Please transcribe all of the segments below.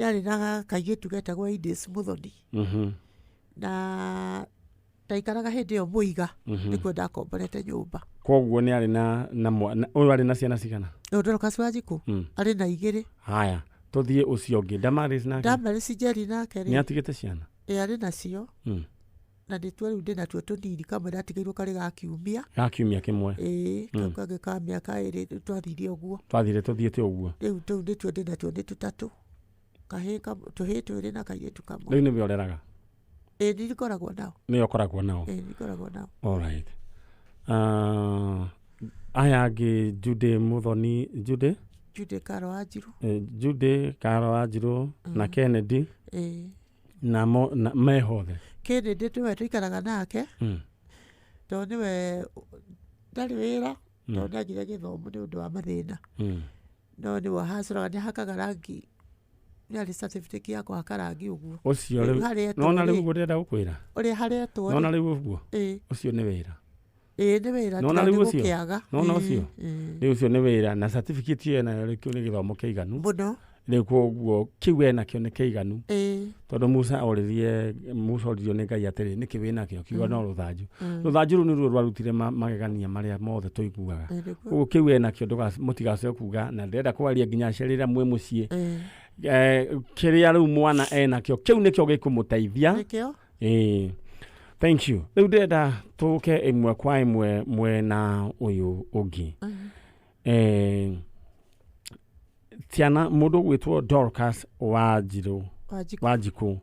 Yarĩ na kairĩtu getagwo Edith Muthoni. Na ndaikaraga hĩndĩ ĩyo Mũiga. Nĩkuo ndakomborete nyũmba. Koguo nĩ arĩ na na mwana ũyũ, arĩ na ciana cigana? Ũyũ Dorcas Wanjikũ arĩ na igĩrĩ. Haya, tũthiĩ ũcio ũngĩ, Damaris nake. Damaris Njeri nake nĩ rĩ, atigĩte ciana? Ĩ, arĩ nacio. Na nĩtuo rĩu ndĩ natuo tũnini, kamwe ndatigĩirwo karĩ ga kiumia. Ga kiumia kĩmwe. Ĩĩ, kau kangĩ ka mĩaka 2. Rĩu twathire ũguo. Twathire tũthiĩte ũguo. Rĩu tũu nĩtuo ndĩ natuo, nĩ tũtatũ, kahĩĩ kamwe, tũhĩĩ twĩrĩ na kairĩtu kamwe. Rĩu nĩwe ũreraga? Ĩĩ, nĩ ngoragwo nao. Nĩwe ũkoragwo nao? Ĩĩ, nĩ ngoragwo nao. Alright. Aya angĩ, Jude Muthoni, Jude. Jude Karo Wanjiru. Jude Karo Wanjiru na Kennedy. Ĩĩ. Namo na, mehothe. Kennedy nĩwe tũikaraga nake, tondũ nĩwe ndarĩ wĩra, tondũ nĩagire gĩthomo nĩ ũndũ wa mathĩna. No nĩwe hacũraga, nĩ ahakaga rangi, nĩ arĩ certificate ya kũhaka rangi ũguo. Ũcio Rĩu rĩu haretwo nona rĩu rĩ, ũguo ndĩrenda gũkwĩra. Ũrĩa haretwo Nona rĩ, rĩu ũguo. Ũcio nĩ wĩra. Ĩĩ, nĩ wĩra. Nona tiga rĩu nĩ ũcio? gũkĩaga. Nona ũcio? Ĩĩ. Rĩu ũcio nĩ wĩra na certificate ĩyo enayo rĩ, kĩu nĩ gĩthomo kĩiganu. Mũno. Rĩu koguo kĩu enakĩo nĩ kĩiganu. Tondũ Musa oririe, Musa oririo nĩ Ngai atĩrĩ, nĩkĩ wĩnakĩo? Kiuga no rũthanju. Rũthanju rũu nĩruo rwarutire magegania marĩa mothe tũiguaga. Ĩĩ, nĩguo. Koguo kĩu enakĩo mũtigacoke kuga na ndĩrenda kwaria nginya aciari arĩa mwĩ mũciĩ. Kĩrĩa rĩu mwana enakĩo kĩu nĩkĩo gĩkũmũteithia. Nĩkĩo? Ĩĩ. Thank you. Rĩu ndĩrenda tũke ĩmwe kwa ĩmwe mwena ũyũ ũngĩ. Ciana, mũndũ ũgwĩtwo Dorcas Wanjirũ. Wanjikũ. Wanjikũ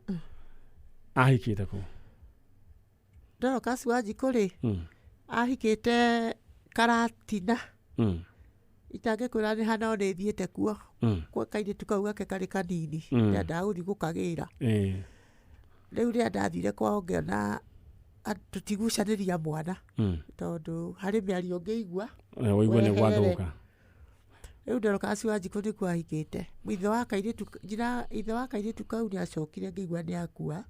ahikĩte kũ? Dorcas Wanjikũ rĩ, ahikĩte Karatina. Itangĩkwĩra nĩ ha, no nĩ thiĩte kuo. Kwa kairĩtu kau gake karĩ kanini. Ndendaga gũthiĩ gũkagĩra. Rĩu rĩrĩa ndathire kwao ngĩona tũtigucanĩria mwana, tondũ harĩ mĩario ũngĩigua. Ũigue nĩ Weherere. gwathũka. Rĩu Dorcas Wanjikũ nĩkuo ahikĩte. Ithe wa kairĩtu, nyina, ithe wa kairĩtu kau nĩ acokire ngĩigua nĩ akua.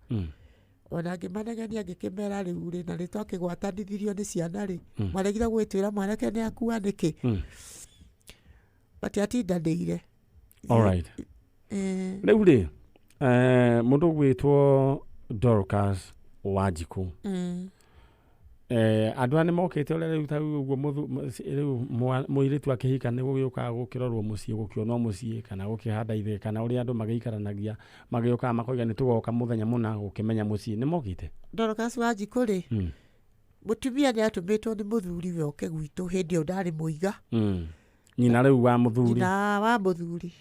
Ona ngĩmanegenia ngĩkĩmera rĩu rĩ, na nĩ twakĩgwatanithirio nĩ ciana rĩ, mwaregire gwĩtwĩra mwanake nĩ akua nĩkĩ? Matiatindanĩire. Alright. Rĩu rĩ, mũndũ ũgwĩtwo Dorcas Wanjikũ, andũ aya nĩ mokĩte ũrĩa rĩu ta rĩu ũguo rĩu mũirĩtu akĩhika nĩ gũgĩũkaga gũkĩrorwo mũciĩ, gũkĩonwo mũciĩ kana gũkĩhanda ithĩ kana ũrĩa andũ magĩikaranagia, magĩũkaga makoiga nĩ tũgoka mũthenya mũna gũkĩmenya mũciĩ, nĩ mokĩte? Dorcas Wanjikũ rĩ, mũtumia nĩ atũmĩtwo nĩ mũthuri we oke gwitũ hĩndĩ ĩyo ndarĩ mũiga. Nyina rĩu wa mũthuri. Nyina wa mũthuri.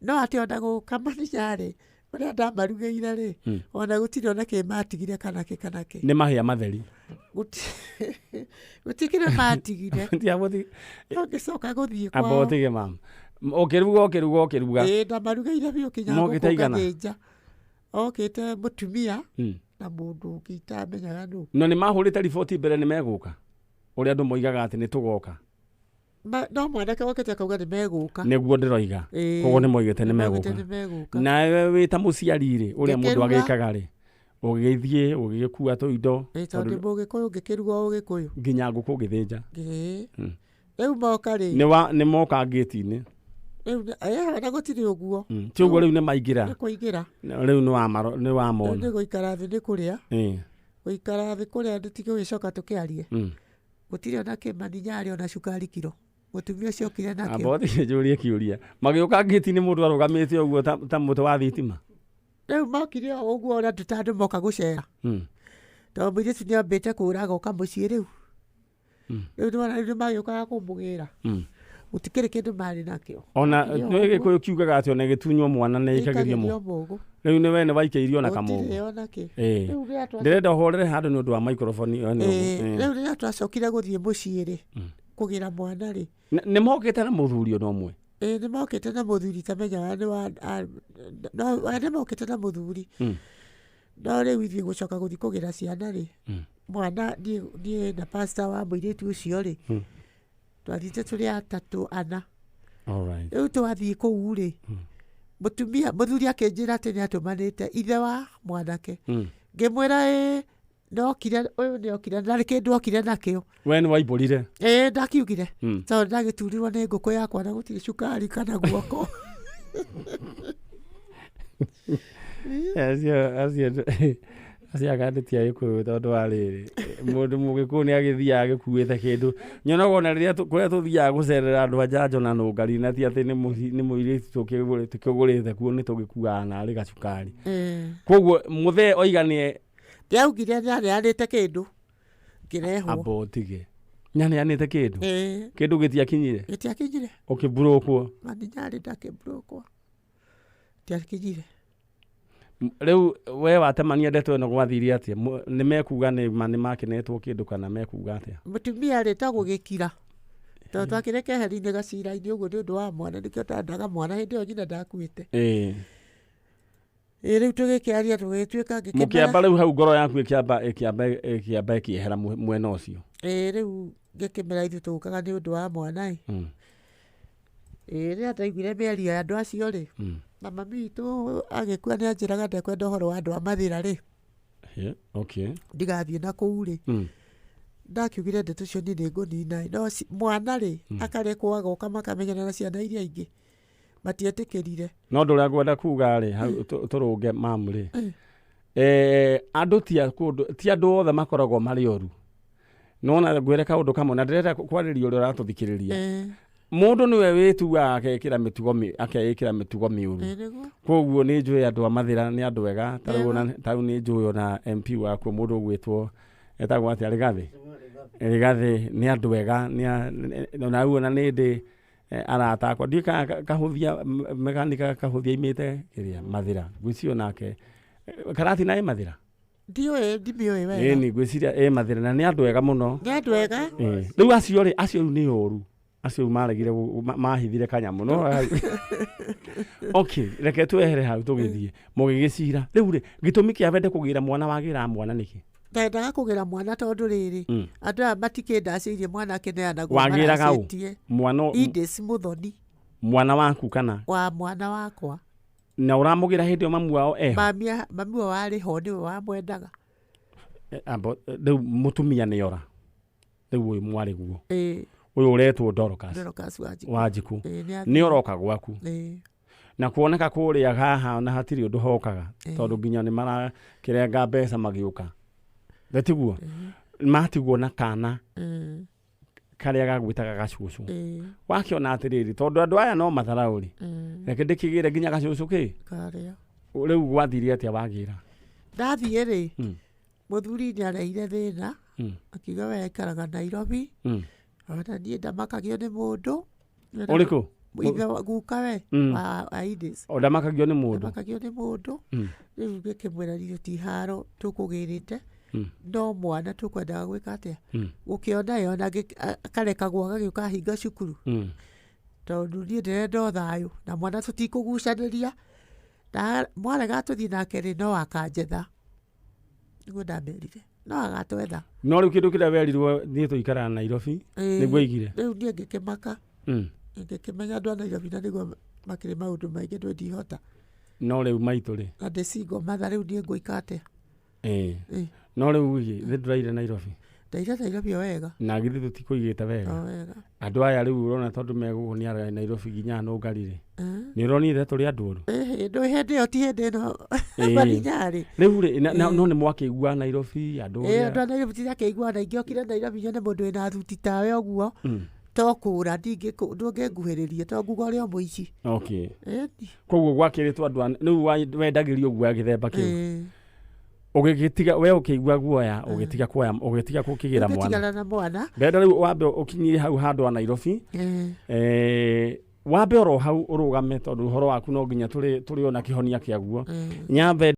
No atĩ ona gũka maninya rĩ, ũrĩa ndamarugĩire rĩ, ona gũtirĩ ona kĩ matigire kana kĩ kana kĩ. Nĩ mahĩa matheri. Gũtikĩrĩ matigire. Tiagũthi- No ngĩcoka gũthiĩ Amba kwao. ũtige mama. Ũkĩruga ũkĩruga ũkĩruga. Ĩĩ, ndamarugĩire biũ kinya Mokĩte ngũkũ aigana? ngathĩnja. Okĩte mũtumia na mũndũ ũngĩ itamenyaga nũ. No nĩ mahũrĩte riboti mbere nĩ megũka? Ũrĩa andũ moigaga atĩ nĩ tũgoka. No mwanake wokĩte akauga nĩ megũka. Nĩguo ndĩroiga. Ĩĩ. Koguo nĩ moigĩte nĩ Nĩmaugĩte megũka. nĩ megũka. Nawe wĩ ta mũciari rĩ, ũrĩa mũndũ Ngĩkĩruga. agĩkaga rĩ, ũgĩgĩthiĩ ũgĩgĩkua tũindo. Ĩĩ, tondũ ndĩ mũgĩkũyũ, ngĩkĩruga o ũgĩkũyũ. Nginya ngũkũ ũgĩthĩnja. Ĩĩ. Rĩu moka rĩ. Nĩ moka ngĩti-inĩ. Rĩu ona gũtirĩ ũguo. Ti ũguo rĩu nĩ maingĩra. Nĩ kũingĩra. Rĩu nĩ wamona. Rĩu nĩ gũikara thĩ nĩ kũrĩa. Gũikara thĩ kũrĩa tũtigũgĩcoka tũkĩarie. Gũtirĩ ona kĩmani nyarĩ ona cukari kiro. Mũtumia ũcio okire nakĩo. Amba ũthiĩ njũrie kĩũria. Magĩũka ngĩti-inĩ mũndũ arũgamĩte ũguo ta mũtĩ wa thitima. Rĩu mokire o ũguo ũrĩa andũ ta andũ moka gũcera. Tondũ mũirĩtu nĩ ambĩte kũra agoka mũciĩ rĩu. Rĩu nĩwona rĩu nĩmagĩũkaga kũmũgĩra. Gũtikĩrĩ kĩndũ marĩ nakĩo. Ona Gũtirĩ nĩ ũguo. Gĩkũyũ kiugaga atĩ ona gĩtunywo mwana nĩ ĩikagĩrio Ĩikagĩrio mũgũ. mũgũ. Rĩu nĩ we nĩ waikĩirio na kamũgũ. Gũtirĩ ona kĩ. Rĩu rĩrĩa Ndĩrenda ũhorere handũ nĩ ũndũ wa microphone ĩyo nĩ ũguo. Rĩu rĩrĩa twacokire gũthiĩ mũciĩ rĩ, kũgĩra mwana rĩ. Nĩ mokĩte na mũthuri ona ũmwe? Ĩĩ, nĩ mokĩte na mũthuri tamenyaga nĩ wa, no, nĩ mokĩte na mũthuri. No rĩu ithuĩ gũcoka gũthiĩ kũgĩra ciana rĩ, mwana niĩ na pastor wa mũirĩtu ũcio rĩ, twathiĩte tũrĩ atatũ ana. Rĩu twathiĩ kũu rĩ, mũtumia, mũthuri akĩnjĩra atĩ nĩ atũmanĩte ithe wa mwanake. Ngĩmwĩra ĩĩ, nokire ũyũ nĩ okire na kĩndũ okire nakĩo. We nĩ waimbũrire? Ĩĩ, ndakiugire. Tondũ ndagĩturirwo nĩ ngũkũ yakwa na gũtirĩ cukari kana guoko. Acio anga ti Agĩkũyũ, tondũ wa rĩrĩ, mũndũ Mũgĩkũyũ nĩ agĩthiaga agĩkuĩte kĩndũ. Nyonaga ona rĩrĩa kũrĩa tũthiaga gũcerera andũ a njanjo na nũngari, na ti atĩ nĩ mũirĩtu tũkĩgũrĩte kuo, nĩ tũgĩkuaga narĩ gacukari. Koguo mũthee oiga nĩ Ndiaugire nĩaneanĩte kĩndũ ngĩrehwo. Amba ũtige, nĩaneanĩte kĩndũ? Ĩĩ. Kĩndũ gĩtiakinyire? Gĩtiakinyire. Ũkĩmburũkwo? Maninyarĩ ndakĩmburũkwo, ndiakinyire. Rĩu we watemania ndeto ĩno, gwathire atĩa? Nĩ mekuga nĩ ma nĩ makĩnetwo kĩndũ kana mekuga atĩa? Mũtumia rĩ, to gũgĩkira, tondũ twakĩrĩ keheri-inĩ gacira-inĩ ũguo nĩ ũndũ wa mwana, nĩkĩo ndendaga mwana. Hĩndĩ ĩyo nyina ndakuĩte. Ĩ rĩu tũgĩkĩaria, tũgĩtuĩka ngĩkĩmera. Mũkĩamba rĩu hau ngoro yaku ĩkĩamba ĩkĩehera mwena ũcio. Ĩ rĩu ngĩkĩmera ithuĩ tũgũkaga nĩ ũndũ wa mwana ĩ. Ĩ rĩrĩa ndaiguire mĩario ya andũ acio rĩ, na mami witũ agĩkua nĩ anjĩraga ndekwenda ũhoro wa andũ a Mathĩra rĩ, Yeah, okay. ndigathiĩ na kũu rĩ. Ndakiugire ndeto icio niĩ nĩ ngũnina ĩ, no mwana rĩ, akarekwo agoka makamenyana na ciana iria ingĩ, matietĩkĩrire. No ũndũ ũrĩa ngwenda kuga rĩ hau, tũrũnge mamu rĩ, andũ ti a kũndũ, ti andũ othe makoragwo marĩ oru. Nona ngwĩre kaũndũ kamwe, na ndĩrenda kwarĩria ũrĩa ũratũthikĩrĩria. Mũndũ nĩwe wĩtuaga akeĩkĩra mĩtugo mĩũru. Nĩguo. Koguo nĩ njũĩ andũ a Mathĩra nĩ andũ ega. Ta rĩu ta rĩu nĩ njũĩ ona MP wakuo, mũndũ ũgwĩtwo, etagwo atĩa, Rigathĩ. Rigathĩ nĩ andũ ega, ona rĩu ona nĩ ndĩ arata akwa, ndiũĩ kana kahũthia mekanika kahũthia imĩte kĩrĩa Mathĩra, ngwĩciria onake Karatina ĩ Mathĩra. Ndiũĩ, ndimĩũĩ wega. Ĩni, ngwĩciria ĩ Mathĩra, na nĩ andũ ega mũno. Nĩ andũ ega. Rĩu acio rĩ, acio rĩu nĩ ũru, acio rĩu maregire mahithire kanyamũ no okay, reke twehere hau tũgĩthiĩ mũgĩgĩcira. Rĩu rĩ, gĩtũmi kĩa wende kũgĩra mwana, wagĩra mwana nĩkĩ? Ndendaga kũgĩra mwana tondũ rĩrĩ, andũ aya matikĩndacĩirie mwana akĩneanagwo. Wagĩraga ũ? Maracĩtie. Mwana Indis Mũthoni. Mwana waku kana? Wa mwana wakwa. Na ũramũgĩra hĩndĩ ĩyo mamu wao eho? Mami wao warĩ ho, nĩwe wamwendaga. Amba rĩu mũtumia nĩ ora rĩu, ũyũ mwarĩ guo, ũyũ ũretwo Dorcas. Dorcas Wanjikũ. Wanjikũ. Ĩĩ, nĩ nĩ oroka gwaku na kuoneka kũrĩa haha na hatirĩ ũndũ hokaga, tondũ nginya nĩ marakĩrenga mbeca magĩũka, tiguo matigwo na kana karĩa gagwĩtaga gacũcũ. Wakĩona atĩrĩrĩ, tondũ andũ aya no matharaũ rĩ, reke ndĩkĩgĩre nginya gacũcũ kĩ. Karĩa. Rĩu gwathire atĩa wagĩra? Ndathiĩ rĩ, mũthuri nĩ arehire thĩna. Akiuga we aikaraga Nairobi, ona niĩ ndamakagio nĩ mũndũ. Ũrĩkũ? Ithe guka we wa Idis. O ndamakagio nĩ mũndũ? Ndamakagio nĩ mũndũ. Rĩu ngĩkĩmwĩra ithuĩ ti haro tũkũgĩrĩte, no mwana tũkwendaga gwĩka atĩa, gũkĩona ye ona akarekagwo agagĩũka ahinga cukuru, tondũ niĩ ndĩrenda o thayũ na mwana, tũtikũgucanĩria, na mwarega tũthiĩ nake rĩ, no akanjetha. Nĩguo ndamerire, no agatwetha. No rĩu kĩndũ kĩrĩa werirwo, niĩ tũikaraga Nairobi. Nĩguo aigire. Rĩu niĩ ngĩkĩmaka, ngĩkĩmenya andũ a Nairobi na nĩguo makĩrĩ maũndũ maingĩ, ndũ ndihota. No rĩu maitũ rĩ, na ndĩ single mother, rĩu niĩ ngũika atĩa? No rĩu rĩ, thĩ ndũraire Nairobi? Ndaire Nairobi o wega. Na githĩ tũtikũigĩte wega? O wega. Andũ aya rĩu ũrona tondũ megũkũ nĩ ara Nairobi nginya nũngari rĩ, nĩ ũronire tũrĩ andũ oru? Ĩhĩ, ndũ hĩndĩ ĩyo, ti hĩndĩ ĩno. Marinyarĩ. Rĩu rĩ, no nĩ mwakĩigua Nairobi andũ Ĩĩ, andũ a Nairobi tirakĩigua, na ingĩokire Nairobi nyone mũndũ wĩna thuti tawe ũguo, to kũra ndũngĩnguhĩrĩria, to nguga ũrĩ o mũici. Ĩni. Koguo gwakĩrĩtwo andũ rĩu wendagĩrio guoya gĩthemba kĩu, ũgĩgĩtiga we ũkĩigua guoya, ũgĩtiga kuoya, ũgĩtiga gũkĩgĩra mwana. Ngĩtigana na mwana. Ndenda rĩu wambe ũkinyire hau handũ a Nairobi. Wambe oro hau ũrũgame, tondũ ũhoro waku no nginya tũrĩ ona kĩhonia kĩaguo. Nyambe